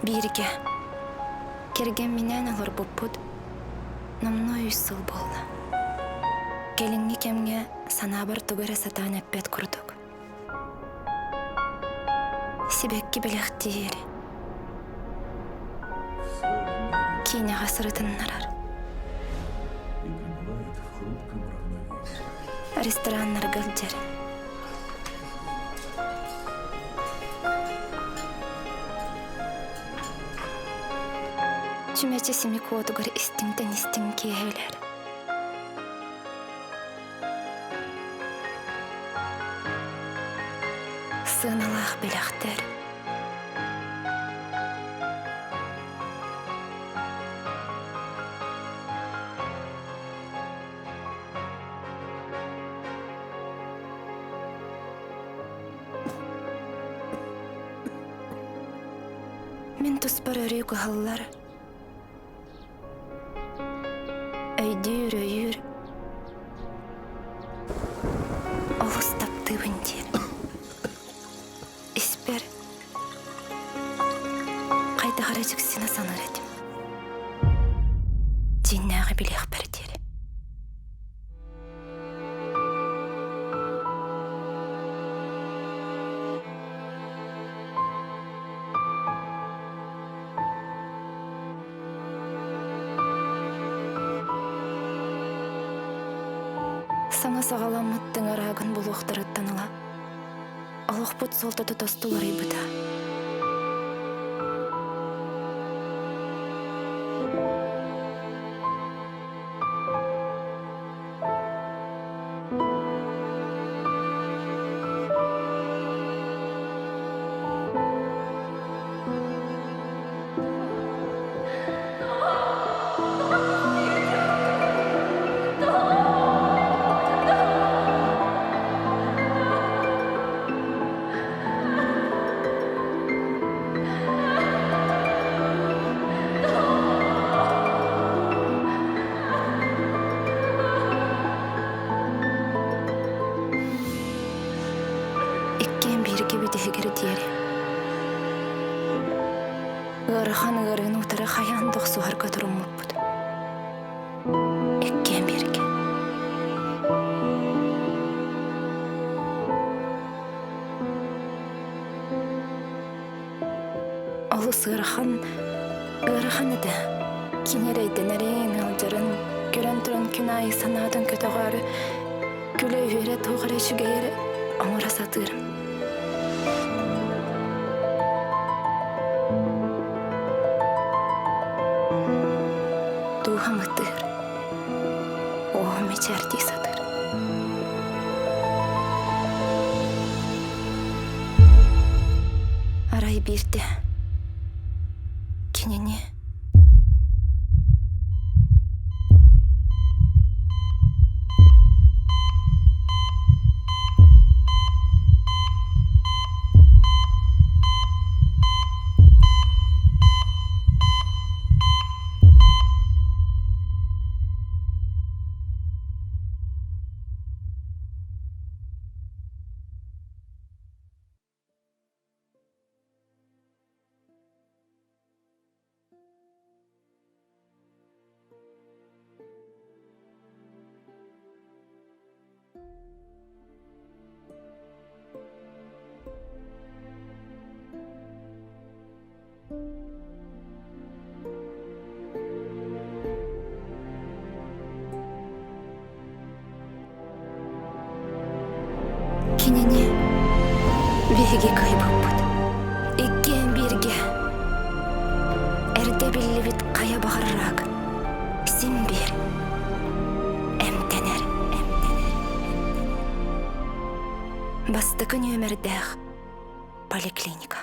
Бииргэ кэргэмминээн олорбуппут номнуо үс сыл буолла. Кэлиҥҥи кэмҥэ санаабар тугу эрэ сатаан эппэт курдук. Сибэкки бэлэхтиир, киинэҕэ сырытыннарар. Рестораннарга илдьэр. Чүмэчи симик уотугар истиҥтэн истиҥ киэһэлэр. Сыаналаах бэлэхтэр. Мин туспар өрүү кыһаллар, өйдүүр, өйүүр, олус таптыыбын диир. Испэр хайдах эрэ дьиксинэ саныыр этим. Дьиҥнээҕи билиэхпэр диэри. Саҥа саҕаламмыт тыҥыраагын булуохтарыттан ыла олохпут суолтата тосту уларыйбыта. Иккиэн бииргэ бүтэһигэр диэри Ыарахан ыарыыны утары хайаан да охсуһарга туруммуппут. Иккиэн бииргэ. Олус ыарахан, ыарахан этэ. Кини эрэйдэнэрин, ыалдьарын, көрөн туран күн аайы санаатын көтөҕөөрү, күлэ-үөрэ туох эрэ үчүгэй эрэ оҥоро сатыырым. Дууһам ытыыр, уоһум мичээрдии сатыыр. Арай биирдэ кинини Кинини биһиги кыайбыппыт. Иккиэн бииргэ. Эрдэ биллибит хайа баҕарар син биир эмтэнэр, эмтэнэр, эмтэнэр. Бастакы нүөмэрдээх поликлиника.